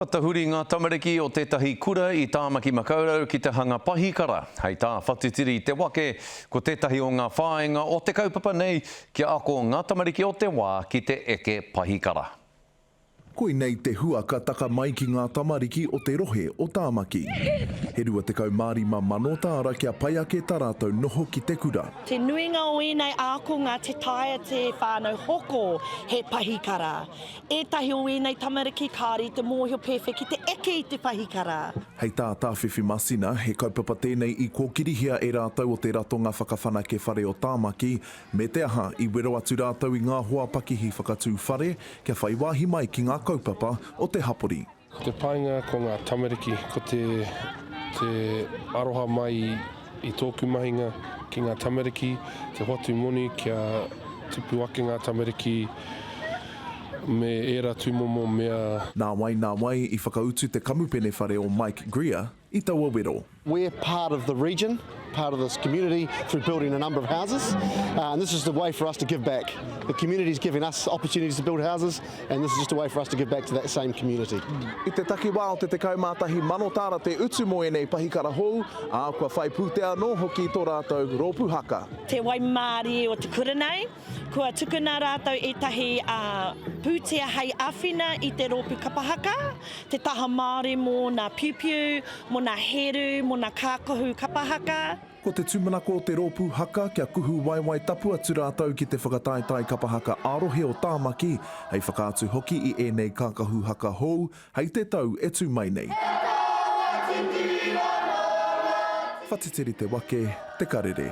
Ka tahuri ngā tamariki o tētahi kura i Tāmaki Makaurau ki te hanga pahikara. Hei tā Whatitiri Te Wake, ko tētahi o ngā whāinga o te kaupapa nei, kia ako ngā tamariki o te wā ki te eke pahikara. Koinei te hua ka taka mai ki ngā tamariki o te rohe o Tāmaki. He 25 mano tāra kia pai ake tā rātou noho ki te kura. Te nuinga o ēnei ākonga te taea te whānau hoko he pahikara. Ētahi o ēnei tamariki kāore i te mōhio pēwhea ki te eke i te pahikara. Hei tā Tāwhiwhi Masina, he kaupapa tēnei i kōkirihia e rātou o te Ratonga Whakawhanake Whare o Tāmaki, me te aha, i wero atu rātou i ngā hoa pakihi whakatū whare kia whai wāhi mai ki ngā kaupapa o te hapori. Ko te painga ko ngā tamariki, ko te te aroha mai i tōku mahinga ki ngā tamariki, te hoatu moni kia tupu ake ngā tamariki me ērā tūmomo mea. Nā wai, nā wai i whakautu te kamupene whare o Mike Greer i taua wero. We're part of the region, part of this community through building a number of houses and this is the way for us to give back. The community is giving us opportunities to build houses and this is just a way for us to give back to that same community. I te takiwā o te 11,000 tāra te utu mō ēnei pahikara hou, ā, kua whai pūtea anō hoki tō rātou rōpū haka. Te waimārie o te kura nei, Kua tukuna rātou ētahi pūtea hei āwhina i te rōpū kapa haka, te taha Māori mō nā piupiu, mō nā hēru, mō nā kākahu kapa haka. Ko te tūmanako o te rōpū haka kia kuhu waewae tapu atu rātou ki te whakataetae kapa haka ā-rohe o Tāmaki, hei whakaatu hoki i ēnei kākahu haka hou hei te tau e tū mai nei. Whatitiri te wake, te karere.